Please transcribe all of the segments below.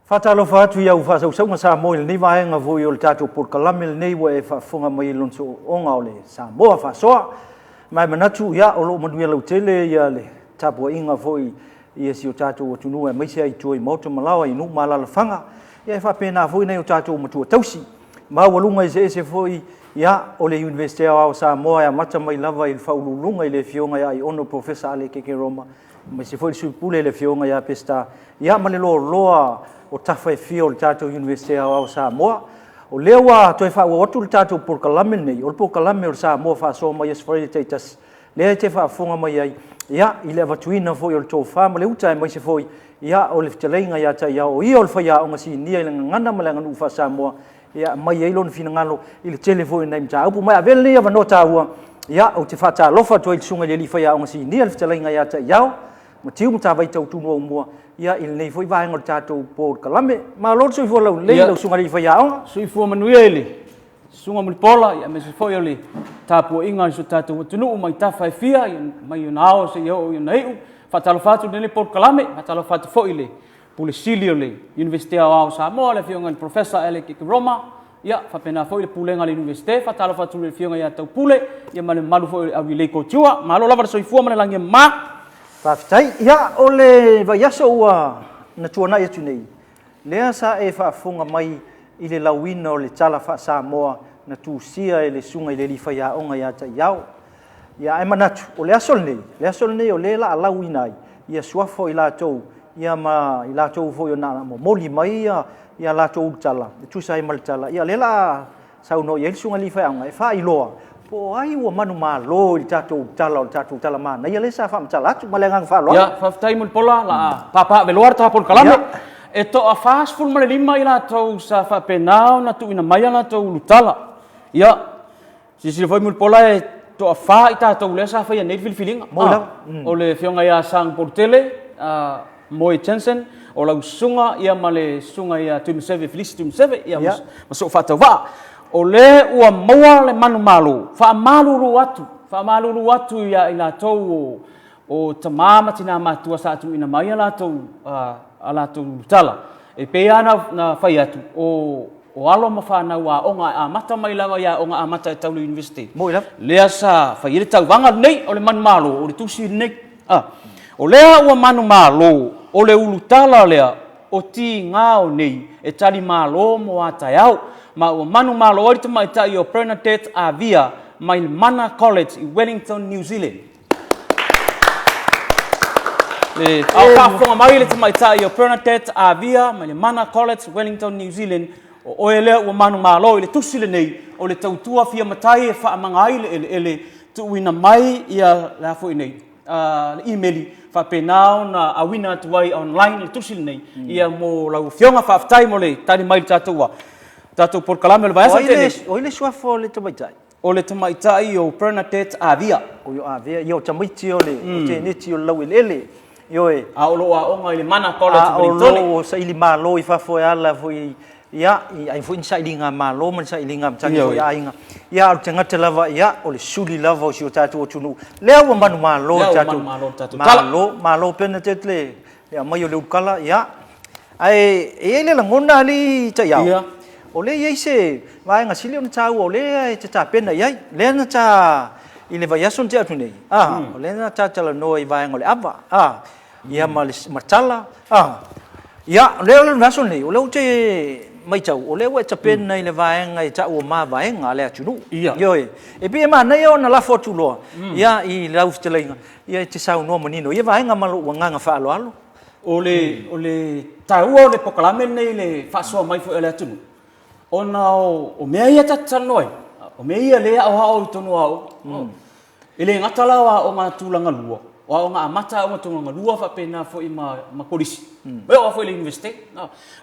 Faatalofa atu i au faasausauga Samoa i lenei vaega foi o le tatou polokalame lenei ua e faafofoga mai i lona sooga o le Samoa Faasoa. Ma e manatu, ia, o lo o manuia lautele ia le tapuaiga foi i si o tatou atunuu aemaise ai i tua i maota ma laoa i nuu ma alaalafaga. Ia e faapena foi nai o tatou matua tausi. Maualuga eseese foi, ia, o le Iunivesite Aoao o Samoa e amata mai lava i le Faauluuluga i le Afioga ia Aiono Polofesa Aleke Keroma, aemaise foi le Sui Pule le Afioga ia Peseta, ia ma le loaloa o tafa e fia o le tatou Iunivesite Aoao o Samoa. O lea ua toe faaauau atu le tatou polokalame lenei, o le polokalame o le Samoa Faasoa mai Aso Faraile taitasi, lea e te faafofoga mai ai, ia, i le avatuina foi o le tofa ma le uta aemaise foi, ia, o le fetalaiga ia Taiao, o ia o le faiaoga sinia i le gagana ma le aganuu faa-Samoa, e aumai ai lona finagalo i le tele foi o nai mataupu. Ma e avea lenei avanoa taua, ia, ou te faatalofa atu ai i le susuga i le alii faiaoga sinia le fetalaiga ia Taiao, Matiu Matavai Tautumu Aumua, ia, i lenei foi vaega o le tatou polokalame. Malo le soifua laulelei i lau susuga i le alii faiaoga. Soifua manuia i le Susuga Mulipola, aemaise foi o le tapuaiga i si o tatou atunuu mai tafa e fia, mai ona ao seia oo i ona iu. Faatalofa atu i lenei polokalame, faatalofa atu foi i le Pule Sili o le Iunivesite Aoao o Samoa, le Afioga i le Professor Alec Ekeroma, ia, faapena foi le Pulega a le Iunivesite. Faatalofa atu i le Afioga ia Taupule, ia ma le mamalu foi o le Aulelei Kotua. Malo lava le soifua ma le lagi e mama. Faafetai. Ia, o le vaiaso ua na tuanai atu nei, lea sa e faafofoga mai i le lauina o le Tala Faa-Samoa na tusia e le Susuga i le Alii Faiaoga ia Taiao. Ia, ae manatu, o le aso lenei, le aso lenei o lea o le a lauina ai ia suafa o i latou, ia ma i latou foi na momoli mai ia a latou ulutala e tusa ai ma le tala, ia o lea o le a saunoa i ai le Susuga i le Alii Faiaoga e faailoa po o ai ua manumalo i le tatou tala o le tatou tala manaia lea sa faamatala atu. Ma le agaga faaaloalo. Ia, faafetai Mulipola, o le a papaaveloa le ta polokalame. E toa 45 i latou sa faapena ona tuuina mai a latou ulutala. Ia, Silasila foi Mulipola e toafa i tatou lea sa faia nei le filifiliga. Moi lava. O le afioga ia Sang Polutele, Moe Jensen, o lau susuga ia ma le susuga ia Tuimaseve Felisi Tuimaseve ia ma sou faatauvaa. O le ua maua le manumalo, faamalulu atu, faamalulu atu ia i latou o tama ma tina matutua sa tuuina mai a latou, a latou tala. E pei lava na fai atu, o alo ma fanau aoga e amata mai lava i aoga amata e tau i le University. Moi lava. Lea sa fai ai le tauvaga lenei, o le manumalo, o le tusi lenei. O lea ua manumalo, o le ulutala lea o tiga o nei e tali malo mo a taeao, ma ua manumalo ai le tamaitai o Bernadette Avia mai le Mana College i Wellington, New Zealand. Le a o faafofoga mai le tamaitai o Bernadette Avia mai le Mana College, Wellington, New Zealand, o oe lea ua manumalo i le tusi lenei o le tautua fia matai e faamaga ai le eleele, tuuina mai ia le a foi nei, le imeli faapena ona auina atu ai online le tusi lenei ia mo lau afioga. Faafetai mo le tali mai i le tatou tatou polokalame o le vaiaso lenei. O ai le suafa o le tamaitai? O le tamaitai o Bernadette Avia. O ia Avia, ia o tamaiti o le o teneti o le laueleele. Ioe. A o lo o aoga i le Mana College i Pelitone. A o lo o saili malo i fafo e ala foi ia, i ai foi ni sailiga malo ma ni sailiga matagi foi a aiga. Ia a o le tagata lava ia, o le suli lava o si o tatou atunuu. Lea ua manumalo le tatou. Lea ua manumalo le tatou tala. Malo, malo Bernadette le Le aumai o le ulukala, ia. Ae e i ai le lagona alii taiao, ia. O lea e i ai se vaega sili ona taua o lea e te tapena i ai. Lea na ta, i le vaiaso na tea atu nei, a, o lea na ta talanoa i vaega o le ava, a, ia ma le matala, a. Ia, o lea o le vaiaso lenei, o lea ou te matau, o lea ua e tapena i le vaega e tau o mavaega a le atunuu. Ia. Ioe. E pei e manaia ona lafo atu loa, ia, i lau fetalaiga, Ia e te saunoa manino i ia vaega ma lou agaga faaaloalo. O le, o le taua o le polokalame lenei i le faasoa mai foi a le atunuu, ona o, o mea ia ta te talanoa ai, o mea ia lea e aoao i totonu o aoga. Mm. E le gata la o aoga tulaga lua, o aoga amata, aoga tulaga lua faapena foi ma, ma kolisi. Mm. E oo foi i le Universite.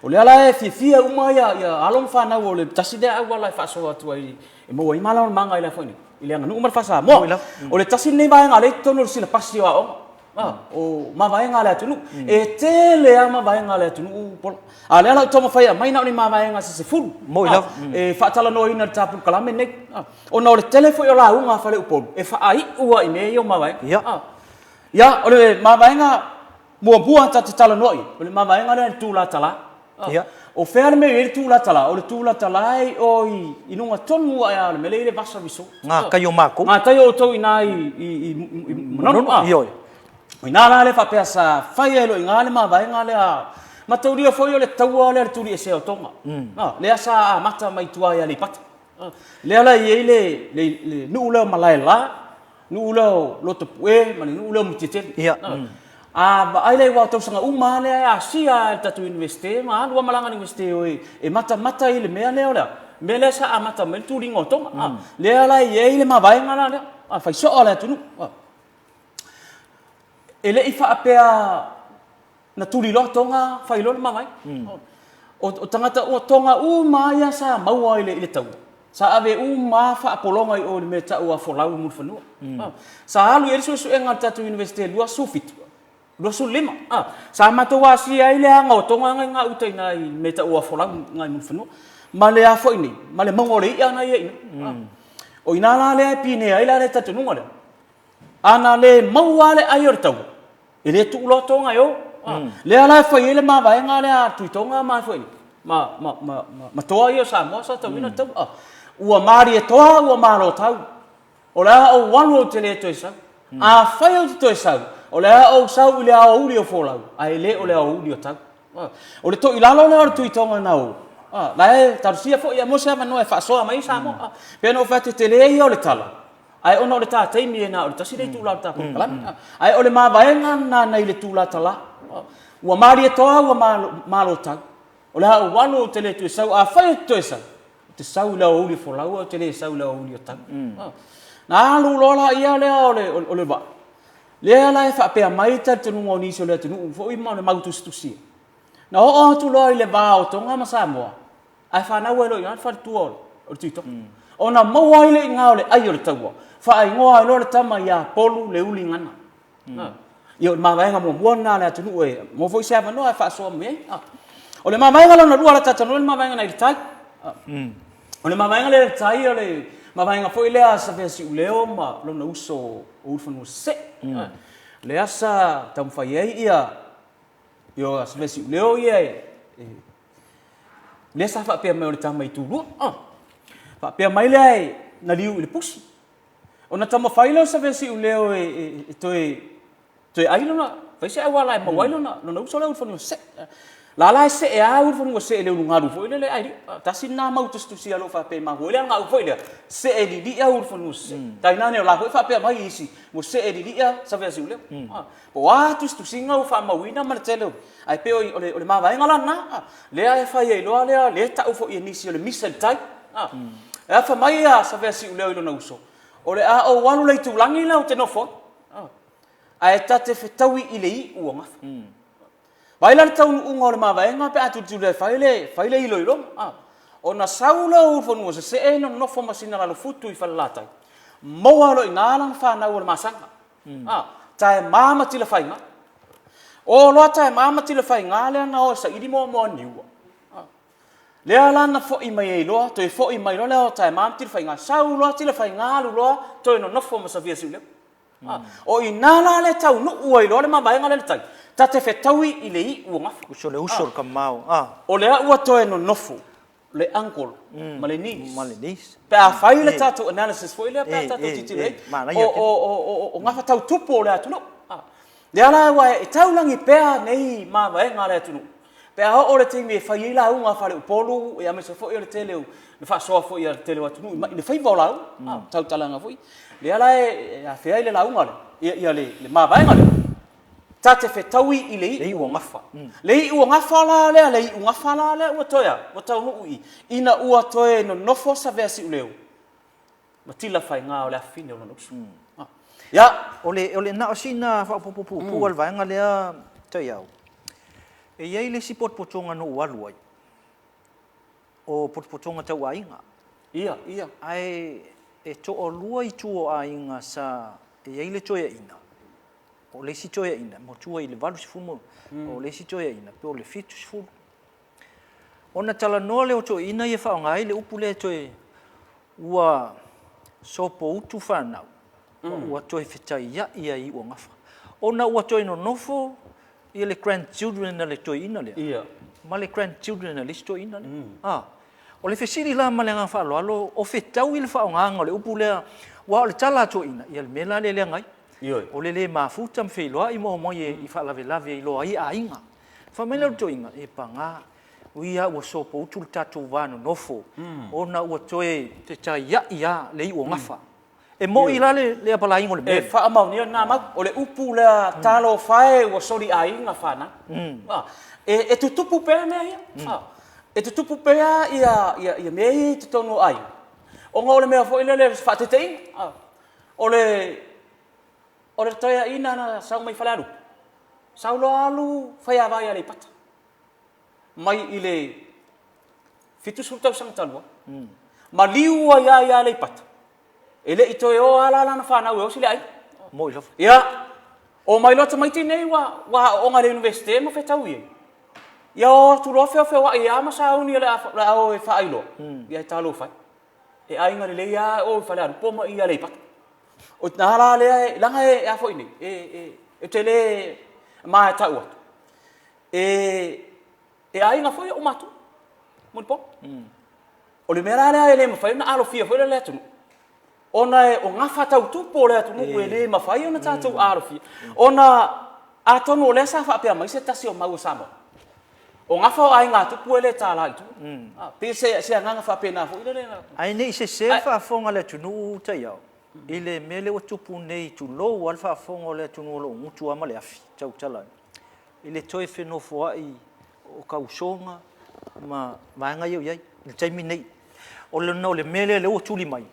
O lea la e fiafia uma ia, ia alo ma fanau o le tasi lea auala e faasoa atu ai e maua ai malamalamaaga i le a foi nei, i le aganuu ma le faa-Samoa. O le tasi lenei vaega lea e i totonu o le silapasi o aoga, o mavaega a le atunuu. E tele lava mavaega a le atunuu, Pola. A o lea la ua taumafai e aumai na o ni mavaega se 10 e faatalanoaina i le ta polokalame lenei. Ona o le tele foi o lauga a faleupolu e faaiu lava i mea ia o mavaega. Ia, o le mavaega muamua ta te talanoa i ai, o le mavaega lea i le tulatala. Ia. O fea le mea e i ai le Tulatalā? O le Tulatalā e i o i luga tonu ae lava o le mea lea e i ai le Vasa Resort. Gatai o matou. Gatai o outou i ina i Manono. Ioe. O ina la lea faapea sa fai ai loa i ina le mavaega lea. Mataulia foi o le taua lea o le tuliesea o Toga. Lea sa amata mai tua i Aleipata. Lea la e i ai le nuu lea o Malaela, nuu lea o Lotopue ma le nuu lea o Mutiatele. Ia. A vaai la aua o tausaga uma lava lea e asia lava e le tatou Iunivesite ma alu lava malaga a le Iunivesite e o e matamata i le mea lea o le a? Le mea lea sa amata mai ai le tuliga o Toga. Lea la e i ai le mavaega la lea, fai so'o a le atunuu. E le i faapea na tuli loa Toga fai loa le mavaega. O tagata o Toga uma lava ia sa maua i le taua, sa ave uma lava faapologa i o i le mea e tau a Folau i Mulifanua. Sa alu i ai le suesuega a le tatou Iunivesite i le 27, 25. Sa matou asia ai le aga o Toga na i gauta i ina i le mea e tau a Folau i ina i Mulifanua. Ma le a foi nei, ma le mauga o le i'a na e i ai i ina. O i ina la lea e pinea ai la le talitonuga lea, A na le maua lava le ai o le taua, e le tuu loa Toga e o. Lea la e fai ai le mavaega lea a Tuitoga ma foi ma ma ma ma toa ia o Samoa sa tauina le taua. Ua malie toa ua malo tau. O le a ou alu ou te le toe sau. Afai ou te toe sau, o le a ou sau i le aoauli o Folau, ae le o le aoauli o Tau. O le toilalo lea o le Tuitoga na o, la e talosia foi ia maua se avanoa e faasoa mai ai Samoa. Pei ona ou fai atu, e tele ia o le tala, Ae ona o le ta taimi e na o le tasi le itula o le ta polokalame. Ae o le mavaega lena nai le Tulatalā. Ua malie toa ua malo tau. O le a ou alu ou te le toe sau. Afai ou te toe sau, ou te sau i le aoauli o Folau ae ou te le sau i le aoauli o Tau. Na alu loa laia lea o le vaa, lea la e faapea mai le talitonuga o nisi o le atunuu foi ma le mau tusitusia. Na oo atu loa i le va o Toga ma Samoa, Ae fanau ai loa i ina le faletua o le Tuitoga. Ona maua ai lea i ina o le ai o le taua, faaigoa ai loa le tama ia Polu Leuligana. Ia o le mavaega muamua lena a le atunuu e maua foi se avanoa e faasoa mai ai. O le mavaega lona lua o le a talanoa le mavaega nai le tai. O le mavaega lea i le tai o le mavaega foi lea a Savea Siuleo ma lona uso o Ulufanua Sesee. Lea sa taumafai ai ia Savea Siuleo ia e Lea sa faapea mai o le tama itulua. Ah. Faapea mai lea e na liu i le pusi. Ona taumafai lea o Savea Siuleo e, e, e toe, toe ai lona, fai se auala e maua ai lona, lona uso lea Ulufanua Sesee. La la e see lava Ulufanua Sesee i le ulugalu foi lele ai tasi lena mau tusitusi a lo faapea e mafua ai le alagauu foi lea, see lilia Ulufanua Sesee. Tainane o la foi faapea mai isi, ua see lilia Savea Siuleo. Ah. Po o a tusitusiga ua faamauina ma le tele o... Ae pei o le, o le mavaega la lena, lea e fai ai loa lea, lea e tau foi e nisi o le misa i le tai. E afa mai a Savea Siuleo i lona uso, o le a ou alu le itulagi lea ou te nofo ai, ae ta te fetaui i le iu o Gafa. Vaai la le taunuuga o le mavaega pe a tulituli ai fai le, fai le iloiloga. Ona sau lea o Ulufanua Sesee nonofo ma sina lalofutu i Falelatai, maua loa i ina lana fanau o le masaga. A, taema ma Tilafaiga. O loa taema ma Tilafaiga lea na o e saili moamoa niua. A, lea la na foi mai ai loa, toe foi mai loa lea o taema ma Tilafaiga, sau loa Tilafaiga alu loa toe nonofo ma Savia Siuleu. A, o i ina la lea taunuu ai loa le mavaega lea i le tai, ta te fetaui i le iu o Gafa. Uso le uso o le kamao. A. O lea ua toe nonofo le uncle ma le niece. Ma le niece. Pe a fai le tatou analysis foi lea pe a tatou tilotilo i ai, o gafa tau tupu o le atunuu. Lea la aua e taulagi pea nei mavaega a le atunuu pe a oo le taimi e fai ai lauga a faleupolu aemaise foi o le tele o le faasoa foi a le tele o atunuu i le faiva o lauga, tautalaga foi. Lea la e afea ai le lauga lea, ia le mavaega lea. Ta te fetaui i le iu o Gafa. Le iu o Gafa la lea, le iu gafa la lea ua toe a? Ua taunuu i ina ua toe nonofo Savea Siuleu ma Tilafaiga o le afafine o lona uso. Ia. O le, o le na o sina faaopoopo puupuu a le vaega lea Taiao. E i ai le isi potopotoga na ou alu ai, o potopotoga tau aiga. Ia, ia. Ae e toalua itu o aiga sa i ai le toeaina. O le isi toeaina, matua i le 80, o le isi toeaina, pe o le 70. Ona talanoa lea o toeaina ia e faaaoga ai le upu lea e toe, ua sopoutu fanau, ua toe fetaiai ai Iuagafa. Ona ua toe nonofo ia le grandchildren a le toeaina lea, ma le grandchildren a le isi toeaina lea. A, o le fesili la ma le agaga faaaloalo, o fetaui le faaaogaina o le upu lea, aua o le tala a toeaiina, ia le mea la lea e leaga ai. Ioe. O le le mafuta ma feiloai ma omai i faalavelave e iloa ai aiga. Fai mai lea o le toeaina, e paga, ui lava ua sopoutu le tatou va nonofo, ona ua toe fetaiai lava le iu o gafa. E moni la le apalaiga o le mea lea? E faamaonia lena mau. O le upu lea, talofa e ua soli aiga fanau. E tutupu pea mea ia. E tutupu pea ia mea ia i totonu o aiga, ona o le mea foi lele o le faataitaiga. O le o le toeaina na sau mai Falealupo, sau loa alu faiava i Aleipata mai i le 70 tausaga talu ai, maliu ai lava i Aleipata, e le i toe o lava la lana fanau e osi le aiga. Moi lava. Ia, omai loa tamaiti nei ua aooga i le Iunivesite ma fetaui ai. Ia o atu loa feofeoai lava ma sauni o le a o e faailoa, ia e talofa e. E aiga lelei lava o i Falealupo ma i Aleipata. O ina la lea, e, leaga e, a foi nei, e, e, ou te le ma e tau atu, e, e aiga foi ou matua, Mulipola. O le mea la lea e le mafai ona alofia foi le atunuu, ona e, o gafa tau tupu o le atunuu e le mafai ona tatou alofia, ona atonu o lea sa faapea mai se tasi o mau a Samoa, o gafa o aiga tupu e le tala i tua. Pei se, se agaga faapena foi lele. Ae ne i sese le faafofoga a le atunuu Taiao i le mea lea ua tupu nei, tulou lava le faafofoga o le atunuu o lo o gutu lava ma le afi tautala ai, i le toe fenofoai o tausoga ma vaega ia o i ai i le taimi nei. Ona o le mea lea ua tuli mai,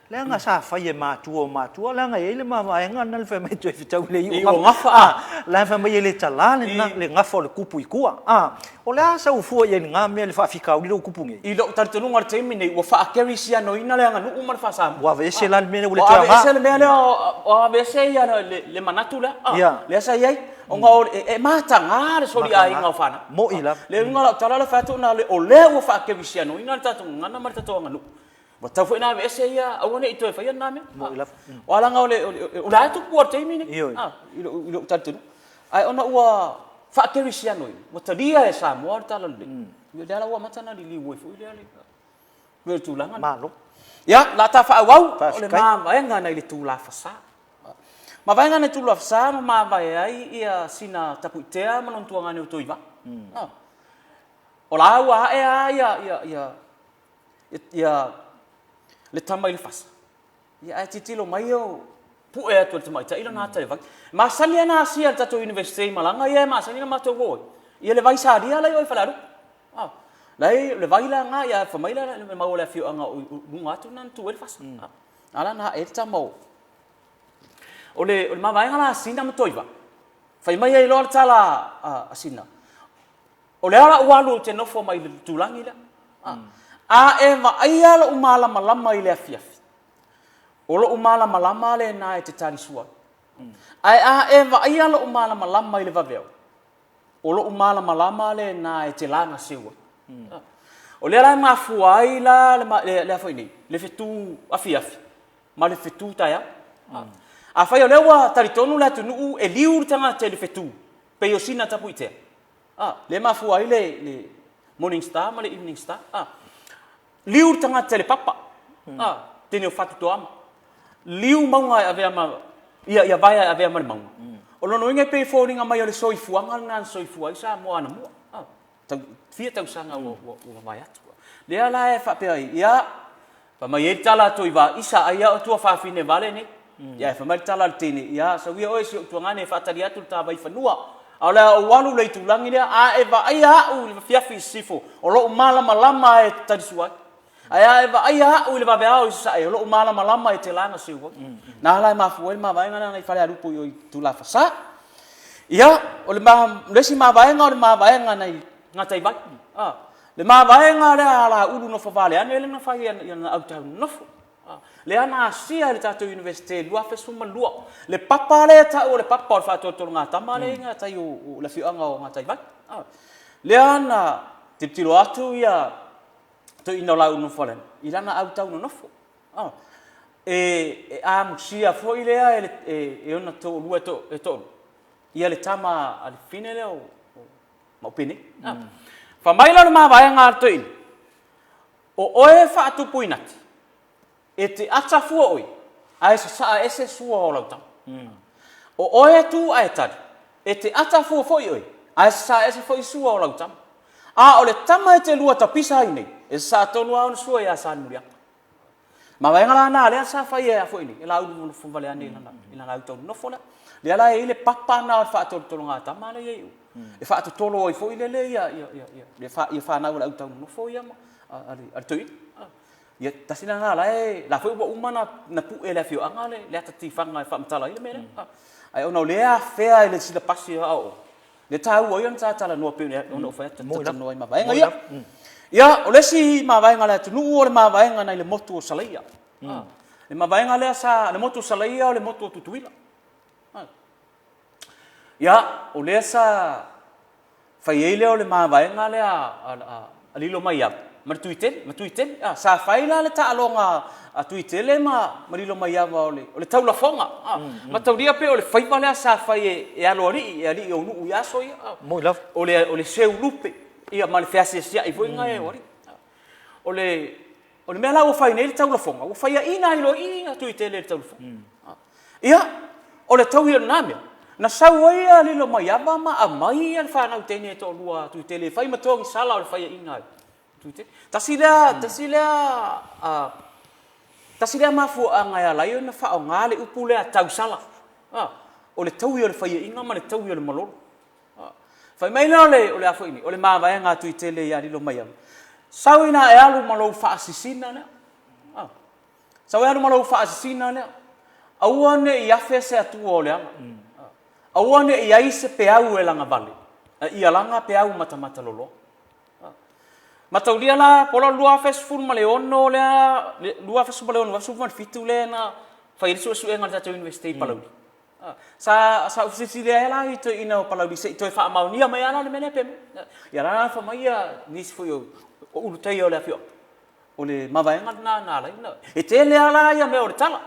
leaga sa fai e matua o matua, leaga e i ai le mavaega lena fai mai toe fetau le iu o gafa, a, la e fai mai e le talā le gafa o le tupu i tua. A, o le a sau fua i ai i lena mea le faafitauli lea ua tupu nei? I lou talitonuga i le taimi nei, ua faakerisianoina le aganuu ma le faa-Samoa. Ua aveese la le mea lea ua le toe aoga. Ua aveese le mea lea, ua aveese le manatu lea, lea sa i ai. Ona o le, e mataga le soliaiga o fanau. Mo'i lava. Le uiga o lau tala lea fai atu ona o lea ua faakerisianoina le tatou gagana ma le tatou aganuu. Ua tatau foi ona aveese ia, aua ne i toe faia lena mea. Mo'i lava. Aua leaga o le, o la e tupu lava i le taimi lenei. Ioe. I lou talitonuga. Ae ona ua faakerisianoina, ua talia e Samoa le talalelei, ia lea la ua amata ona liliu ai foi lea le tulaga lea. Malo. Ia, o le a ta faaauau, o le mavaega nai le tulafasa. Mavaega nai tulafasa ma mavae ai ia sina Tapuitea ma lona tuagane o Toivaa. O la ua ae lava ia, ia, ia, ia le tama i le fasa, ia ae tilotilo mai o pue atu e le tamaitai lana ata i le vai. E masani lava ona asia e le tatou Iunivesite i malaga ia e masani ona matou o ai, ia le vai salia la e i o i Falealupo. A, la e, o le vai la lena, ia fai mai le mau a le afioaga o luga atu lena na tu ai le fasa. A la na ae ai le tama o... O le mavaega la a Sina ma Toiva, fai mai ai loa le tala a Sina, O le a la'u alu ou te nofo mai le itulagi lea. A e vaaia lo'u malamalama i le afiafi, o lo'u malamalama lena e te talisua ai. Ae a e vaaia lo'u malamalama i le vaveao, o lo'u malamalama lena e te lagaseu ai. O lea la e mafua ai la le a foi nei, le fetu afiafi ma le fetu taeao. Afai o lea ua talitonu le atunuu e liu le tagata i le fetu, pei o Sina Tapuitea, A, lea e mafua ai le, le morning star ma le evening star. A, liu le tagata i le papa. A, teine o fatu toama. Liu mauga e avea ma, ia, ia vaea e avea ma le mauga. O lona uiga e pei e foliga mai o le soifuaga lena na soifua ai Samoa anamua. A, tau, fia tausaga ua, ua, ua mavae atu. Lea la e faapea ai, ia, Fai mai ai le tala a Toiva, Isa, ai a o tuafafine vale nei. Ia, ae fai mai le tala a le teine, Ia, sau ia oe si ou tuagane e faatali atu le ta vaifanua. A o le a ou alu i le itulagi lea, a e vaaia au i le afiafi i sisifo, o lou malamalama e te talisua ai. Ae a e vaaia au i le vaveao i sasae, o lou malamalama e te lagaseu ai. Na ala e mafua ai le mavaega lea na i Falealupo i o i Tulafasa. Ia, o le, le isi mavaega o le mavaega na i Gataivai. A. Le mavaega lea a Laulu Nofovaleane lea na fai i ana autau nonofo. Lea na asia e le tatou Iunivesite i le 2012. Le papa lea e tau o le papa o le faatolotologatama lea e i gatai o le afioaga o Gataivai. Lea na tilotilo atu ia toeaiina o Laulu Nofovaleane i lana autau nonofo. E amusia foi lea e ona toalua e toalua ia le tama a le fafine lea o Maopu nei. Fai mai la o le mavaega a le toeaina, O oe e faatupu inati, e te ata fua oe, ae sasaa ese sua o lau tama. O oe e tu ae tali, e te ata fua foi oe, ae sasaa ese foi sua o lau tama. A o le tama e te lua tapisa ai nei, e sasaa tonu lava ona sua ia Salemuliaga. Mavaega la na lea sa fai e foi nei, e Laulu nofo vale ane i lana uta nofo lea. Lea la e i ai le papa na o le faatolotologa tama lea e i ai e faatotolo ai foi lele ia ia ia ia ia fanau a le au nofo ia ma a le toeaina. Ia tasi lena la e la foi ua uma na na pue e le afioaga le le ata tifaga e faamatala ai le mea lea. Ae ona o lea e afea i le silapasi o aoaoga, lea e taua ai ona ta talanoa pei ona ou fai atu, ta talanoa i mavaega ia. Ia, o le isi mavaega a le atunuu o le mavaega nai le motu o Salaia. Le mavaega lea sa, le motu o Salaia o le motu o Tutuila. Ia, o lea sa fai ai lea o le mavaega lea a Lilomaiava ma le Tuitele, ma Tuitele. A, sa fai la le taaloga a Tuitele ma Lilomaiava o le, o le taulafoga. A, mataulia pei o le faiva lea sa fai e, e aloalii, e alii o nuu i aso ia. A, Moi lava. O le, o le seulupe, ia ma le feasiasiai foi lena o alii. O le, O le mea la ua fai nei le taulafoga, ua faiaina ai loa i i a Tuitele i le taulafoga. Ia, o le taui o lena mea, na sau ai a Lilomaiava ma aumai le fanau teine e toalua a Tuitele e fai ma togisala o le faiaina ai Tuitele. Tasi lea, tasi lea, tasi lea mafuaaga e ala ai ona faaaoga le upu lea tausala. O le taui o le faiaina ma le taui o le malolo. Fai mai lea o le, o le a foi nei, o le mavaega a Tuitele ia Lilomaiava, sau ina e alu ma lou faasisina lea. Ah. Sau e alu ma lou faasisina lea. Aua ne i afe se atua o le ala. Ah. Aua ne i ai se peau e lagavale, a ia laga peau matamata loloa. Ah. Mataulia la, po o le 2016 lea, 2016, 2017 lea na fai ai le suesuega a le tatou University i Palauli. Sa sa ou fesilisili ai la i toeaiina o Palauli se i toe faamaonia mai lava la le mea lea pe moni. Ia la la fai mai ia nisi foi o Ulutaia o le afioaga, o le mavaega lena na ala ai ona... E tele lava la ia mea o le tala,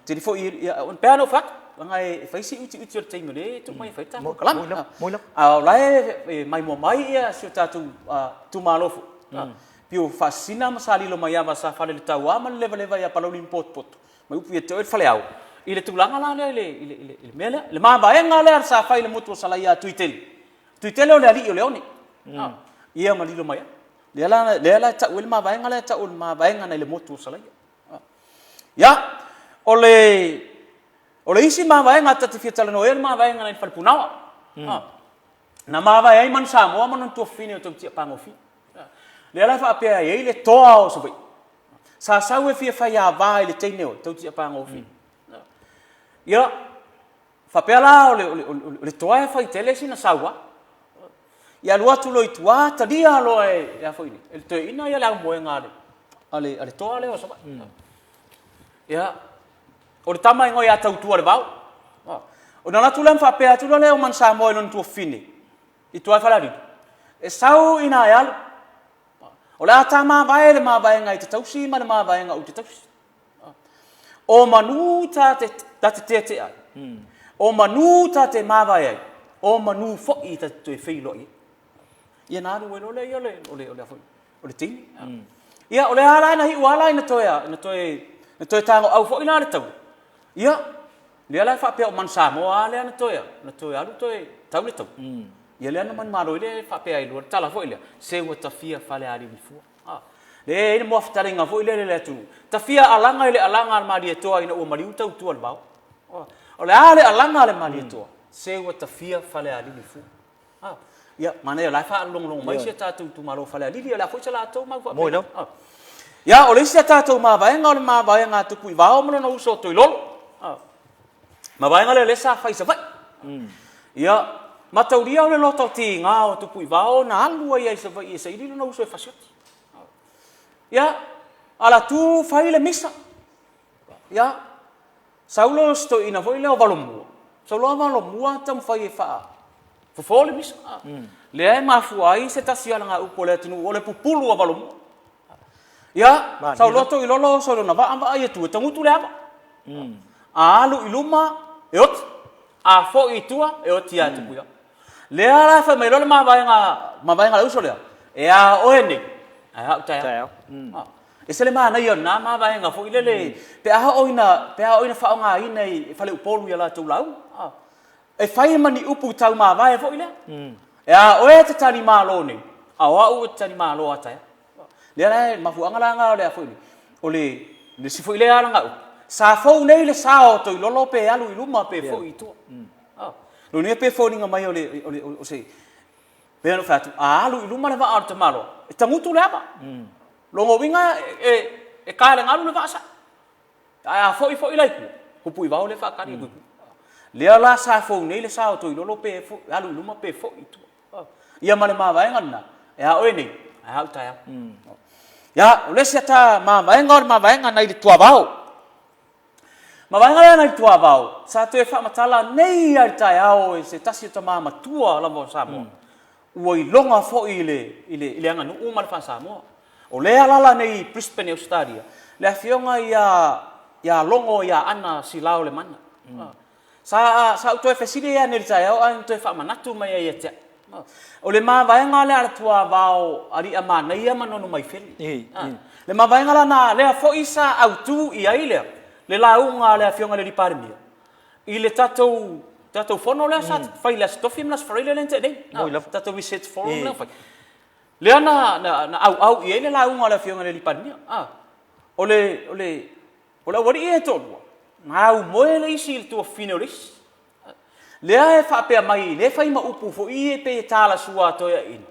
tele foi ia, e pei lava ona ou fai atu, leaga e fai si utiuti o le taimi o lea e tuu mai e fai le tatou polokalame. A o la e maimoa mai ia si o tatou itumalo foi, pei o Faasisina ma Salilomaiava sa faleletaua ma le levaleva ia Palauli ma Potopoto, Mai upu ia te oe le faleao, i le tulaga la lea i le, i le, i le mea lea, le mavaega lea sa fai i le motu o Salaia a Tuitele. Tuitele o le alii o le one. Mm. Ia ma lilo mai ai. Lea la, lea la e tau ai le mavaega lea e tau o le mavaega nai le motu o Salaia. Ah. Ia, o le, o le isi mavaega ta te fia talanoa ai o le mavaega nai le Falepunaoa. Mm. Ah. Na mavae ai Manu Samoa ma lona tuafafine o Tautia Pagofie. Ah. Lea la e faapea e i ai le toa o Savaii. Sa sau e fia faiava i le teine o Tautiapagofie. Ia, faapea la o le, o le, o le toa e fai tele sina saua. Ia alu atu loa i tua, talia loa e, e a foi nei, e le toeaina ia le aumoega a le, a le, a le toa lea o Savaii. Ia, o le tama e igoa ia Tautualevao. Ona alu atu lea ma faapea atu lea o Manusamoa i lona tuafafine, i tua i Falealili, e sau ina e alu, O le a ta mavae le mavaega i te tausi ma le mavaega ou te tausi. O manu ta te, ta te teatea ai. O manu ta te mavae ai. O manu foi ta te toe feiloai ai. Ia na alu ai loa lea ia o le, o le, o le, o le teine. Ia, o le a la na iu a la ina toe, ina toe, ina toe tagoau foi la le taua. Ia, lea la e faapea o Manu Samoa lava lea na toe, na toe alu toe tau le taua. Ia lea na manumalo ai lea e faapea ai loa le tala foi lea, se ua tafia Falealili fua. A, lea e i ai le muafetaliga foi lea i le atunuu, tafia alaga i le alaga a le Malietoa ina ua maliu tautua le vao. O le a le alaga a le Malietoa? Se ua tafia Falealili fua. Ah, ia, manaia o la e faalogologo mai si a tatou itumalo o Falealili, o le a foi se latou mau faapena. Moi lava. Ah. Ia, o le isi a tatou mavaega o le mavaega a Tupuivao ma lona uso o Toilolo. Ah. Mavaega lea o lea sa fai i Savaii. Ia, mataulia o le loto tiga o Tupuivao na alu ai i Savaii e saili lona uso e fasioti. Ah. Ia, ala tu fai le misa. Ia, Sau loa o si toeaina foi lea o Valomua, sau loa Valomua taumafai e faa fofo le misa. Lea e mafua ai se tasi o alagaupu a le atunuu o le pupulu a Valomua. Ia, sau loa Toilolo oso i lona vaa vaai atu e tagutu le ava. A alu i luma e oti, a foi i tua e oti ia Tupuivao. Lea la e fai mai loa le mavaega, mavaega a le uso lea, E a oe nei, ae a au taeao. E ese le manaia o lena mavaega foi lele, pe a oo ina, pe a oo ina faaaogaina e faleupolu i a latou lauga. E fai ma ni upu tau mavae foi lea. E a oe e te tali malo nei, a o au ou te tali malo a taeao. Lea la e mafuaaga la na o le a foi nei, o le isi foi lea alagaupu, sa fou nei le sa o Toilolo pe alu i luma pe foi i tua. Lona uiga pe foliga mai o le, o le, o se, pei ona ou fai atu, a alu i luma le vaa o le tamaloa, e tagutu le ava. Lona uiga e ka i le galu le vaa sao. Ae a foi foi la i tua, tupu i vao lea faatali atu i tua. Lea la sa fou nei le sa o Toilolo pe alu i luma pe foi i tua. Ia ma le mavaega lena, e a oe nei, ae a au taeao. Ia, o le isi ata mavaega o le mavaega nai le tuavao. Mavaega lea nai le tuavao, sa toe faamatala nei lava i le taeao e se tasi o tama matua lava o Samoa. Ua iloga foi i le, i le, i le aganuu ma le faa-Samoa. O lea e alaala nei i Brisbane i Ausetalia, le afioga ia, ia Logo ia Ana Silao Lemana. Sa, sa ou toe fesili ai nei i le taeao ae na toe faamanatu mai ai ia te au. O le mavaega lea a le tuavao Aliiamanaia ma Nonomaifele. Le mavaega la na lea foi sa autu i ai lea, le lauga a le afioga i le Alii Palemia i le tatou, tatou fono lea sa fai i le Aso Tofi ma le Aso Faraile lea na tea nei. Tatou Research Forum lea na fai. Lea na, na, na auau i ai le lauga a le afioga i le Alii Palemia. O le, o le, O le aualii ia e toalua, na aumoe le isi i le tuafafine o le isi. Lea e faapea mai, lea e fai ma upu foi ia e pei e talasua a toeaiina.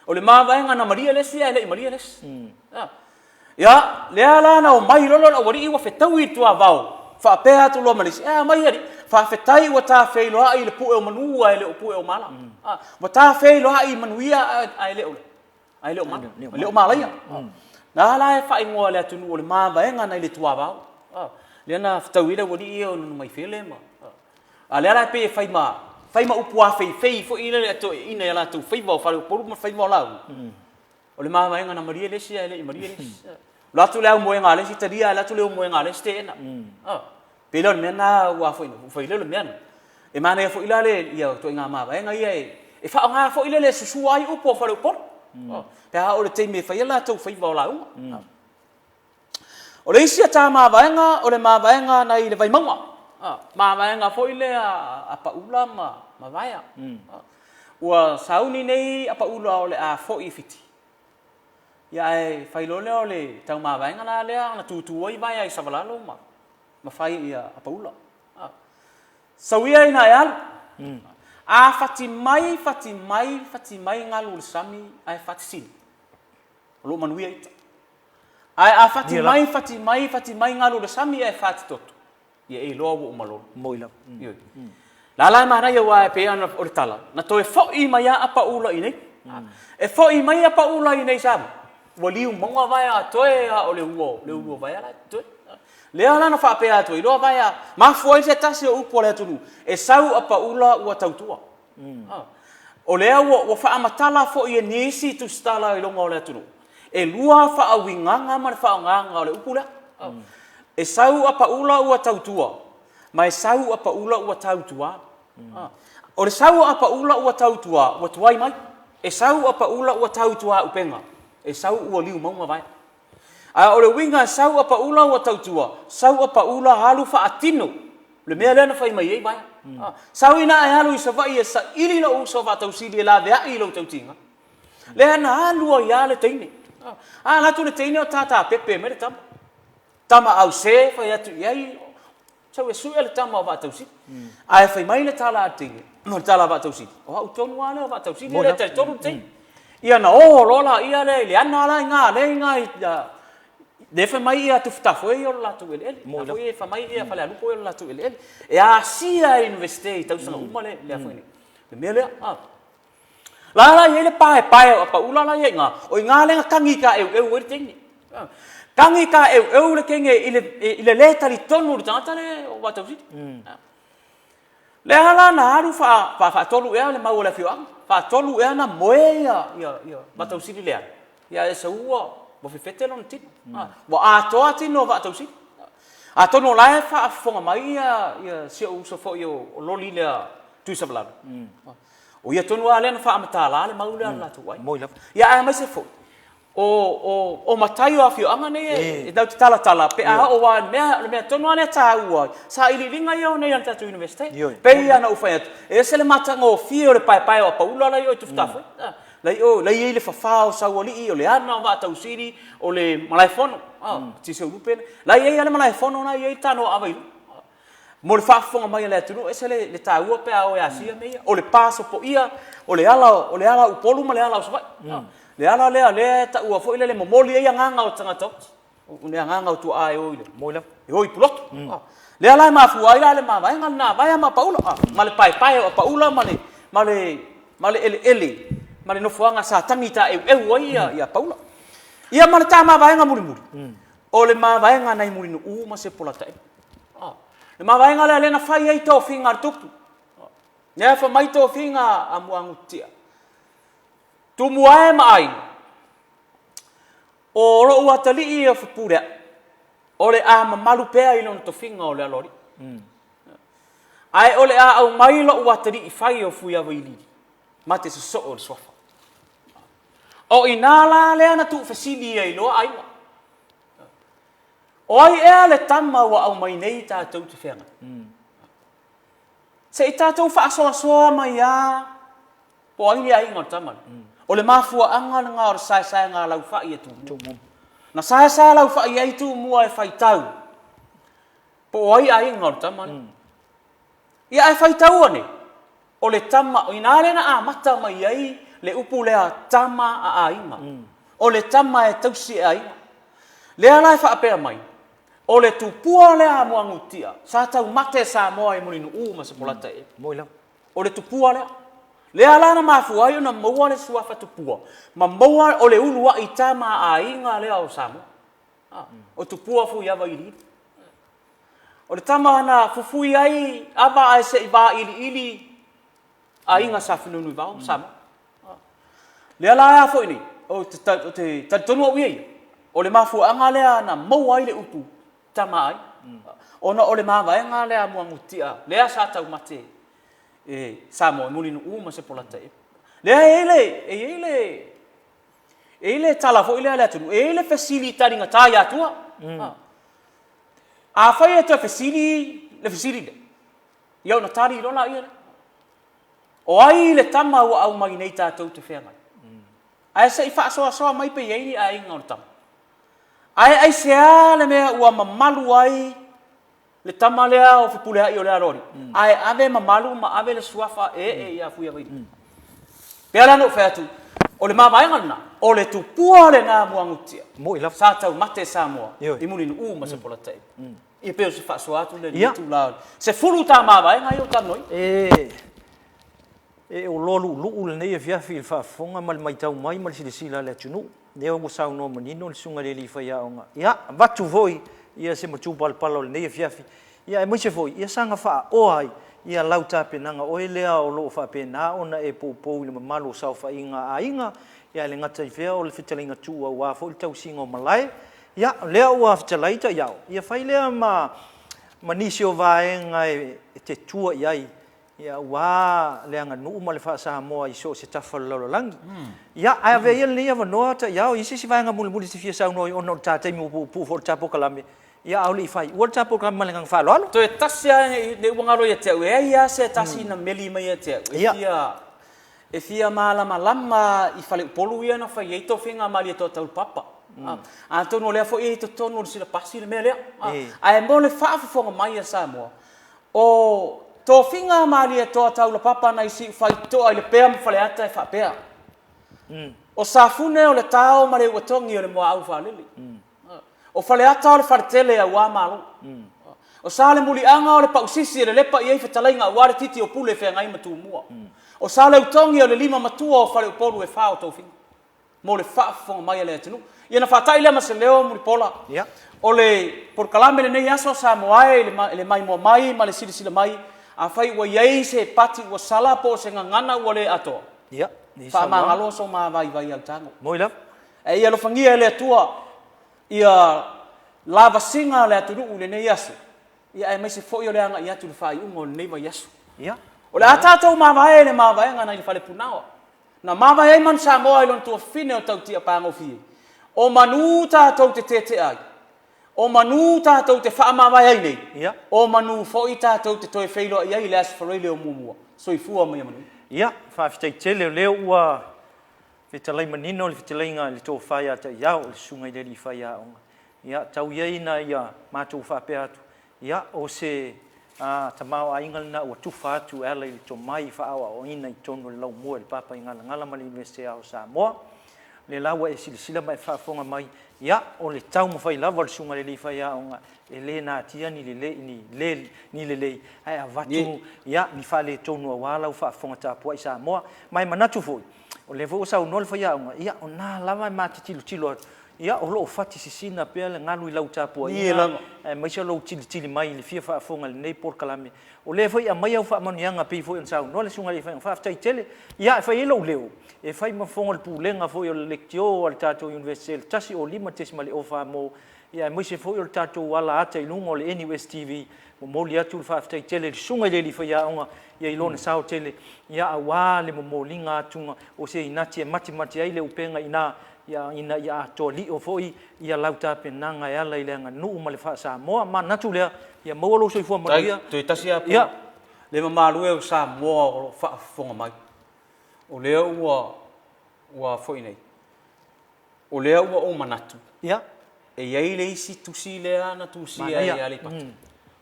O le mavaega na malie le isi ae le i malie le isi. Ia, lea la na omai loa le aualii ua fetaui i le tuavao, faapea atu loa ma le isi, e a mai alii, faafetai ua ta feiloai i le pue o manu ae le o pue o mala. Ua ta feiloai i manuia ae le o ae le o mala, e le o malaia. Na la e faaigoa e le atunuu o le mavaega nai le tuavao. Lea na fetaui ai le aualii ia o Nunumaifele ma... A lea la e pei e fai ma, fai ma upu afeifei foi lea a toeaiina i a latou faiva o faleupolu ma faiva o lauga. O le mavaega na malie le isi ae le i malie le isi. Alu atu le aumoega a le isi talia, alu atu le aumoega a le isi teena. Pei la o le mea lena ua foi, ua fai lea o le mea lena. E manaia foi la le, ia, ituaiga mavaega ia e, e faaaoga foi lele e susua ai upu o faleupolu. Pe a oo i le taimi e fai ai latou faiva o lauga. O le isi ata mavaega, o le mavaega nai le Vaimauga. Mavaega foi lea a Paula ma, ma Vaea. Ua sauni nei a Paula o le a foi i Fiti. Ia ae fai loa lea o le taumavaega la lea na tutu ai Vaea i Savalalo ma, ma fai ia a Paula. Sau ia ina e alu. A fati mai, fati mai, fati mai galu o le sami ae fati sili. O lo o manuia ita. Ae a fati mai, fati mai, fati mai galu o le sami ae fati toto. Ia e iloa ua uma lola. Moi lava. Ioe. La la e manaia aua e pei ona o le tala, na toe foi mai lava a Paula i inei. E foi mai a Paula i inei i Samoa, ua liu mauga vaea a toe a o le ua, le ulua vaea la e totoe. Lea la na faapea atu ai loa vaea, mafua ai se tasi o upu a le atunuu, e sau a Paula ua tautua. O lea ua, ua faamatala foi e nisi tusitala i luga o le atunuu, e lua faauigaga ma le faaaogaga o le upu lea. E sau a Paula ua tautua, ma e sau a Paula ua tautuā. O le sau a Paula ua tautuā, ua tuai mai. E sau a Paula ua tautuā upega, e sau ua liu mauga vaea. A o le uiga e sau a Paula ua tautua, sau a Paula alu faatino le mea lea na fai mai ai Vaea. Sau ina e alu i Savaii e saili lou uso faatausili e laveai i lou tautiga. Lea na alu ai lava le teine. A alu atu le teine o tātā pepe mai le tama. Tama ause fai atu i ai, Sau e sue le tama o Vaatausili. Ae fai mai le tala a le teine, o le tala a Vaatausili, o au tonu lava lea o Vaatausili lea e talitonu le teine. Ia na o loa laia lea i le ana la i ina lea i ina i lea fai mai ia Tufutafoe ia o le latou eleele. A foi e fai mai ia Falealupo ia o le latou eleele. E asia e Iunivesite i tausaga uma le le foi nei. Le mea lea, a. La la i ai le paepae o Apaula la i ai i ina, o i ina lea na tagi taeueu ai le teine. Tagi taeueu le teine i le, i le le talitonu i le tagata lea o Vaatausili. Lea la na alu faa, faa, faatolu ea le mau a le afioaga, faatolu ea na moe ia, ia, ia Vaatausili lea, ia e sau ua, ua fefete lona tino. Ua atoa tino o Vaatausili. Atonu o la e faafofoga mai ia, ia si ou uso foi o, o Loli lea Tuisavalalo. O ia tonu lava lea na faamatala le mau lea a le latou aiga. Moi lava. Ia aemaise foi, o, o, o matai o afioaga nei e, e tatou te talatala pe a oo lava i le mea, o le mea tonu lava lea e taua ai, sailiiliga ia o nei a le tatou Iunivesite. E pei lava ona ou fai atu, e ese le matagofie o le paepae o Apaula la i o i Tufutafoe. La i o, la e i ai le fafa o Saualii, o le ana o Vaatausili, o le Malaefono, Tisiulupe, la e i ai lava le Malaefono la e i ai le tanoaava i luga. Mo le faafofoga mai a le atunuu, e ese le taua pe a o e asia mea ia. O le pa sopoia, o le ala, o le ala o Upolu ma le ala o Savaii. Mm. Le ala lea, lea e taua foi lele momoli ai agaga o tagata oti. O le agaga o tuaa e o i le, e o i Pulotu. Mm. Lea la e mafua ai la le mavaega lena vaea ma Apaula, ma le paepae o Apaula ma le, ma le, ma le eleele, ma le nofoaga sa tagi taeueu ai ia, ia Apaula. Ia ma le ta mavaega mulimuli, mm. o le mavaega nai Mulinuu ma Sepolataemo. Ah, le mavaega lea lea na fai ai tofiga a le tupu. Lea fa mai tofiga a Muagututia. Tumua e ma aiga. O lou atalii o Fepuleai, o le a mamalu pea i lona tofiga o le aloalii. Mm. Ae o le a aumai lou atalii fai o Fuiavailili, ma te sosoo le suafa. O i ina la lea na tuufesili ai loa aiga. O ai ea le tama ua aumai nei tatou te feagai? Mm. Se i tatou faasoasoa mai a po o ai le aiga o le tama lea. Mm. O le mafuaaga lena o le saesaega a laufai e Tumua. Na saesae laufai ai Tumua e faitau po o ai aiga o le tama lea. Mm. Ia ae faitau ane, o le tama, o ina lea na amata mai ai le upu lea tama a aiga. Mm. O le tama e tausi e aiga. Lea la e faapea mai, o le tupua lea a Muagututia, sa taumate Samoa i Mulinuu ma Sepolata e. Mm. O le tupua lea. Lea la na mafua ai ona maua le suafa tupua, ma maua o le uluai tama a aiga lea o Samoa. Ah, o tupua Fuiava iliili. O le tama na fufui ai ava ae se i vailiili aiga sa Fenunuivao ma Samoa. Lea la a foi nei, o te, o te talitonu au ia ia, o le mafuaaga lea na maua ai le upu tama ai, ona o le mavaega lea a Muagututia, lea sa taumate e Samoa, e Mulinuu ma Sepolata. Lea e i ai le, e i ai le, e i ai le tala foi lea a le atunuu, e i ai le fesili taligata ia Atua. Mm. Afai e toe fesili le fesili lea, ia ona tali loa laia lea. O ai le tama ua aumai nei tatou te feagai? Ae se i faasoasoa mai pe i ai ni aiga o le tama. Ae aisea le mea ua mamalu ai le tama lea o Fepuleai o le aloalii, ae ave mamalu ma ave le suafa e ee ia Fuiavailili. Mm. Pea la na ou fai atu, o le mavaega lena, o le tupua lena Muagututia. Moi lava. Sa taumate Samoa i Mulinuu ma Sepolata'i. Mm. Ia pei o se faasoa atu lea i le itula. 10 ta mavaega ia o talanoaina. E e oloa luuluu lenei afiafi i le faafofoga ma le matau mai ma le silasila a le atunuu. Lea ua saunoa manino le susuga i le alii faiaoga. Ia, avatu foi ia se matupalapala o lenei afiafi. Ia, aemaise foi, ia saga faaoa ai ia lau tapenaga, oe lea o lo o faapena ona e poupou i le mamalu o saofaiga a aiga, ia ae le gata i fea o le fetalaiga tuu aua foi le tausiga o malae. Ia, o lea ua fetalai taiao, ia fai lea ma, ma nisi o vaega e te tua i ai Ia, aua le aganuu ma le faa-Samoa i so o se tafa o le lalolagi. Ia, ae avea ia lenei avanoa Taiao, i se isi vaega mulimuli e te fia saunoa ai ona o le ta taimi ua puupuu foi o le ta polokalame, ia a o le i faaiua le ta polokalame ma le agaga faaaloalo. Toe tasi lava ne i ua galo ia te au, e ai lava se tasi na meli mai ia te au, e fia, e fia malamalama i faleupolu ia na fai ai tofiga a Malietoa Taulapapa. Atonu o lea foi e i totonu o le silapasi le mea lea. Ae mo le faafofoga mai a Samoa, O tofiga a Malietoa Taulapapa nai Siufaitoa i Lepea ma Faleata e faapea, O Safune o le tao ma le uatogi o le muaau faalele. O Faleata o le faletele aua Malo. O Salemuliaga o le pausisi e lelepa i ai fetalaiga aua le titi o Pule feagai ma Tumua. O Saleutogi o le lima matua o Faleupolu e fa o tofiga. mo le faafofoga mai a le atunuu. Ia na faatai lea ma se leo Mulipola. Ia. O le polokalame lenei aso Samoa e i le maimoa mai ma le silasila mai, afai ua i ai se pati ua sala po o se gagana ua le atoa, Ia. Faamagalo so ma vaivai autago. Moi lava. Ae ia alofagia e le Atua ia lavasiga a le atunuu i lenei aso, ia aemaise foi o le agai atu i le faaiuga o lenei vaiaso. Ia. O le a tatou mavae i le mavaega nai le Falepunaoa. Na mavae ai Manu Samoa i lona tuafafine o Tautia Pagofie. O manu tatou te tetea ai, o manu tatou te faamavae ai nei, Ia. o manu foi tatou te toe feiloai ai i le Aso Faraile o muamua. Soifua ma ia manuia. Ia, faafetai tele o lea ua fetalai manino le fetalaiga i le tofa ia Taiao, o le susuga i le alii faiaoga. Ia, tau ia ina ia matou faapea atu, Ia, o se tamaoaiga lena ua tufa atu e ala i le tomai faaaoaoina i totonu o le laumua i le Papaigalagala ma le Iunivesite Ao o Samoa. O lea la ua e silasila ma e faafofoga mai, ia, o le taumafai lava o le Susuga i le Alii Faiaoga, e le natia ni lelei, ni le, ni lelei, ae avatu, ia, ni faaletonu aua lau faafofoga tapuai Samoa. Ma e manatu foi, o lea foi ua saunoa le faiaoga, ia, o na lava e ma te tilotilo atu, Ia, o lo o fati sisina pea le galu i lau tapuaiga, aemaise lou tilitili mai i le fia faafofoga i lenei polokalame. O lea foi e aumai au faamanuiaga pei foi ona saunoa le Susuga i le Alii Faiaoga. Faafetai tele. Ia, e fai ai lou leo, e fai ma fofoga o le Pulega foi o le Leitio a le tatou Iunivesite i le 105.04 mo, ia aemaise foi o le tatou ala ata i luga o le NUSTV. Momoli atu le faafetai tele i le Susuga i le Alii Faiaoga ia i lona sao tele, ia aua le momoliga atuga o se inati e matimati ai le upega i ina, ia, ina ia atoa lio foi ia lau tapenaga e ala i le aganuu ma le faa-Samoa. Manatu lea, ia maua lou soifua manuia. Toe tasi lava Pule. Le mamalu e o Samoa o lo o faafofoga mai, o lea ua, ua foi nei, o lea ua ou manatu, e i ai le isi tusi lea na tusia e Aleipata,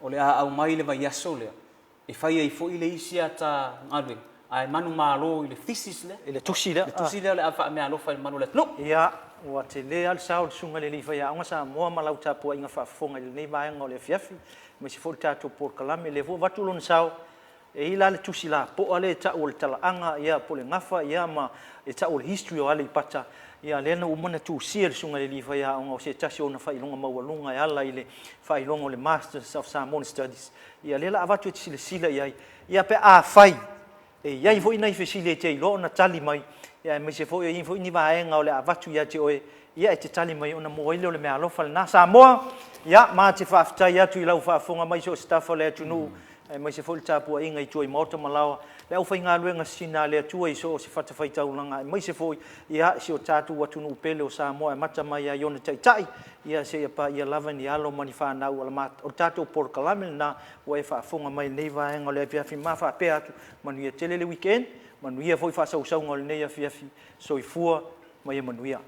o le a aumai i le vaiaso lea, E fai ai foi le isi ata galuega, ae manumalo i le thesis lea. I le tusi lea. Le tusi lea o le a faameaalofa i le mamalu o le atunuu. Ia, ua tele lava le sao o le Susuga i le Alii Faiaoga Samoa ma lau tapuaiga faafofoga i lenei vaega o le afiafi, aemaise foi le tatou polokalame. O lea foi ua avatu lona sao, e i ai la le tusi lapoa lea e tau o le talaaga, ia, po o le gafa, ia, ma e tau o le history o Aleipata, ia, lea na uma ona tusia e le Susuga i le Alii Faiaoga o se tasi o ona faailoga maualuga e ala i le faailoga o le Masters of Samoan Studies. Ia lea la avatu e te silasila i ai, ia pe afai e i ai foi nai fesili e te iloa ona tali mai, ia aemaise foi e i ai foi ni vaega o le a avatu ia te oe, ia e te tali mai ona maua ai lea o le meaalofa lena. Samoa, ia ma te faafetai atu i lau faafofoga mai i so o se tafa o le atunuu, aemaise foi le tapuaiga i tua i maota ma laoa, le aufaigaluega sisina a le Atua i so o se fatafaitaulaga, aemaise foi ia si o tatou atunuu pele o Samoa e amata mai lava i ona taitai, Ia seia paia lava ni alo ma ni fanau o le tatou polokalame lena ua e faafofoga mai i lenei vaega o le afiafi ma faapea atu, manuia tele le weekend, manuia foi faasausauga o lenei afiafi. Soifua ma ia manuia.